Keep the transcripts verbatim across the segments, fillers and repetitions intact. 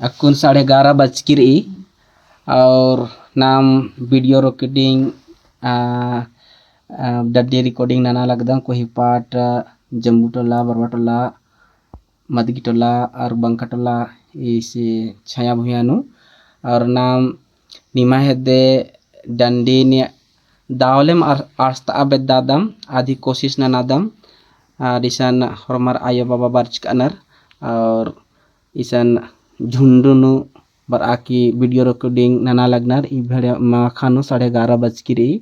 अक्कुन साढ़े ग्यारह बजकी रई और नाम video recording, आ, आ, डंडी recording नना लगदम। कोही part जम्बू टोला, बरवा टोला, मदगी टोला और बंका टोला, इसी छाया भुइयाँ नू। और नाम निम्है हेद्दे डंडी ने दावलेम आर-, आर्सता बेद्दादम, आदि कोशिश ननादम। आ, इसन होरमर आयो बाबा बरचकनर और इसन झुंडू नू बरआ की video recording नना लगनर। ई भेड़े माखा नू साढ़े ग्यारह बजकी रई,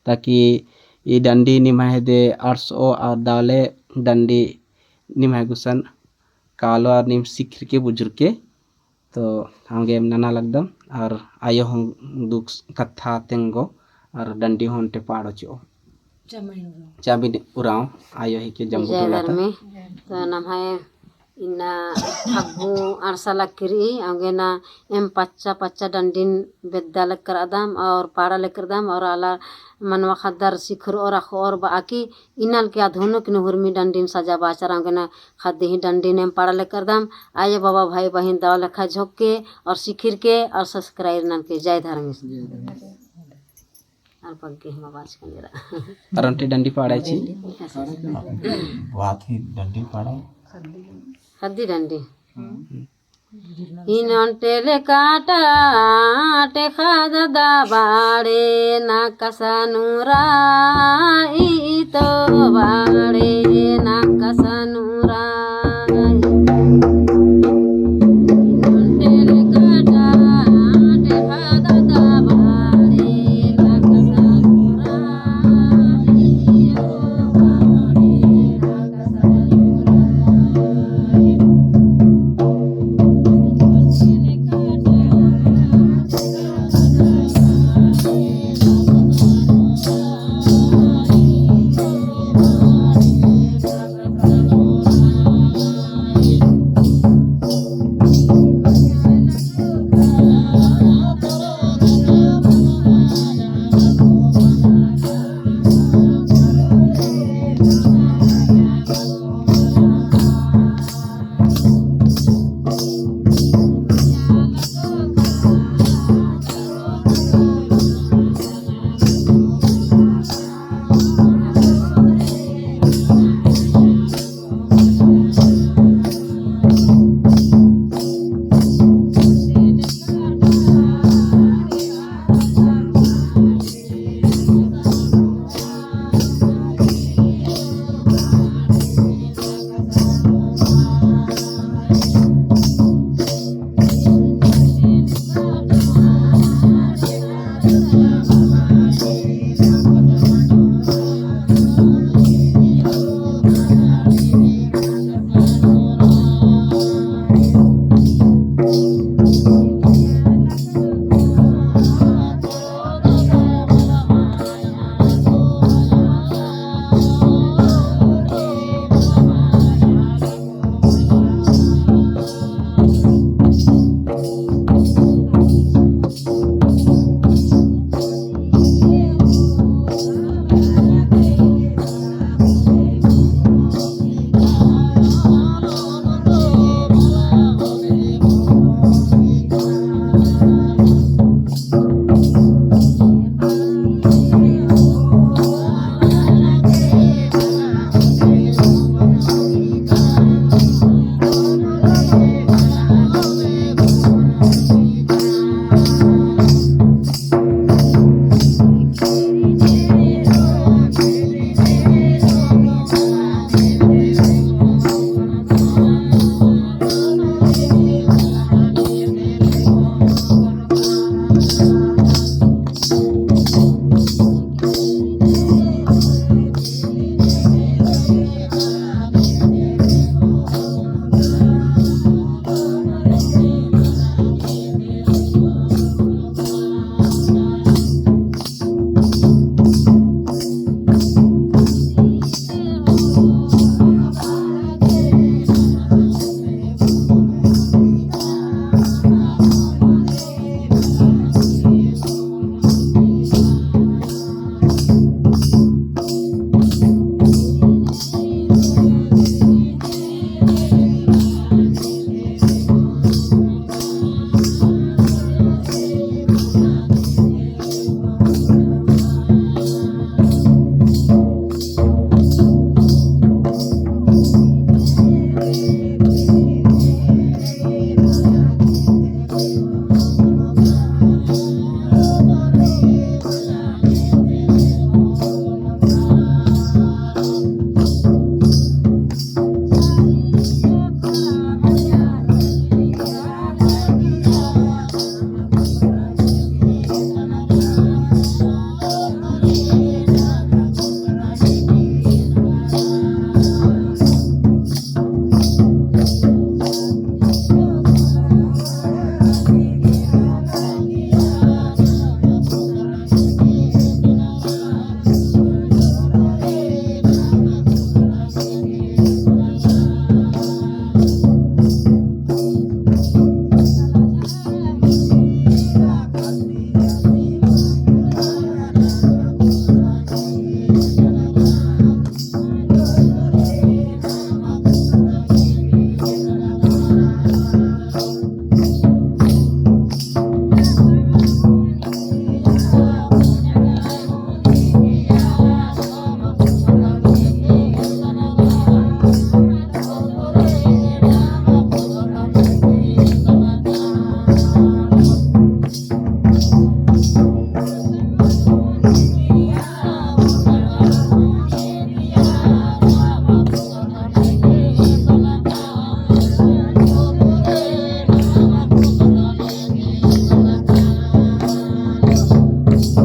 ताकि ई डंडी निम्है हेद्दे आर्सओ और दावले डंडी निम्है गुसन कालो और नीम सिखिरके बुझुरके। तो अवंगे एम नना लगदम और आयो हूँ दुख कत्था तेंगो और डंडी हूँ ओन्टे पाड़ो चिओ। चाबिन उराँव। चाबिन उराँव, आयो हिके जम्बू जय टोला ता। धर्मे। तो नम्है इन्ना फग्गु अंड़सा लगी रई, अवंगे ना एम पच्चा पच्चा डंडिन बेद्दा लगी रअदम और पाड़ा लगी रअदम और आला मनवा ख़द्दर सिखरओर अख़ओर बआ की इन्ना लगी अधोनुक नू हुरमी डंडिन सजा बाचर, अवंगे ना ख़द्दी ही डंडिन एम पाड़ा लगी रअदम। आयो बाबा भाई बहिन दव लेखा झोंक के और सिखिरके और subscribe ननके। जय धर्मेस। और पग्गे हम आवाज का मेरा। और ओन्टे डंडी पाड़ा ची। बात ही डंडी पाड़ा। ख़द्दी डंडी। इन्ना ओन्टे ले काटा टे ख़द्दा बाड़े ना कसानुरा ई तो बाड़े ना